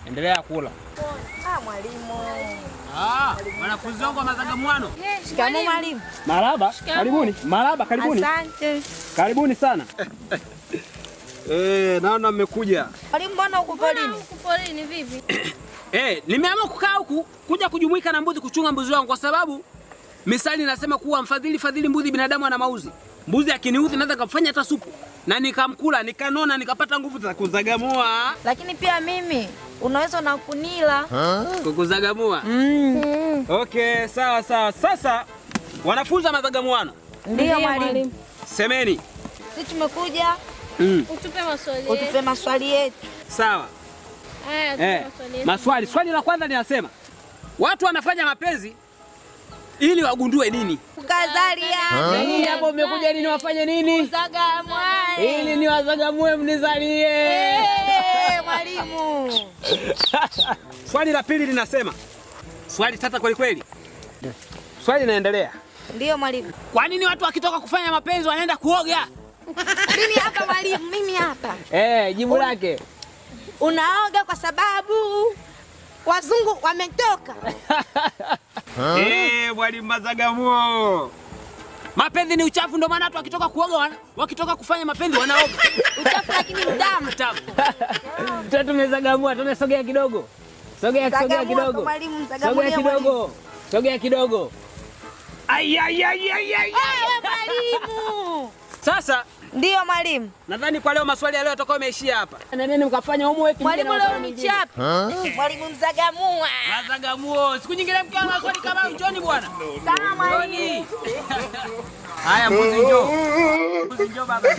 Endelea kula. Ah, mwalimu. Ah, wanafunzi wangu wa Mazagamwano. Shikamoo mwalimu. Maraba, karibuni. Maraba, karibuni. Asante. Karibuni sana. Naona mmekuja. Mwalimu, mbona huku porini? Huku porini vipi? Nimeamua kukaa huku kuja kujumuika na mbuzi kuchunga mbuzi wangu kwa sababu misali inasema kuwa mfadhili fadhili mbuzi binadamu ana mauzi. Mbuzi akiniudhi naweza kumfanya hata supu na nikamkula nikanona nikapata nguvu za kuzagamua. Lakini pia mimi unaweza na kunila. Kukuzagamua? Okay, sawa sawa. Sasa wanafunzi wa Mazagamuano. Ndio mwalimu. Semeni. Sisi tumekuja Utupe maswali yetu. utupe maswali yetu. Sawa. Haya, tupe maswali yetu. Maswali. Swali la kwanza linasema watu wanafanya mapenzi ili wagundue nini? Kukazalia. Nini hapo mmekuja nini wafanye nini? Zagamwae. Ili niwazagamue mnizalie. Mwalimu. Swali la pili linasema, swali tata kweli kweli. Swali linaendelea. Ndio mwalimu. Kwa nini watu wakitoka kufanya mapenzi wanaenda kuoga? Mimi hapa mwalimu, mimi hapa. Jibu lake. Unaoga kwa sababu wazungu wametoka. Mwalimu Mazagamuo. Mapenzi ni uchafu, ndio maana watu wakitoka kuoga wakitoka kufanya mapenzi wanaoga. Uchafu lakini mtamu. Mtamu. Tumezagamua, tumesogea kidogo. Sogea, sogea kidogo. Mwalimu, Sogea kidogo. Sogea kidogo. Ai ai ai ai ai. Mwalimu. Sasa Ndio mwalimu. Nadhani kwa leo maswali ya leo yatakuwa yameishia hapa. Na nini mkafanya homework? Mwalimu leo ni chapi. Mwalimu Mzagamua. Mazagamuo. Siku nyingine mkiwa na maswali kama hayo njoni bwana. Sawa mwalimu. Haya mbuzi njoo. Mbuzi njoo baba.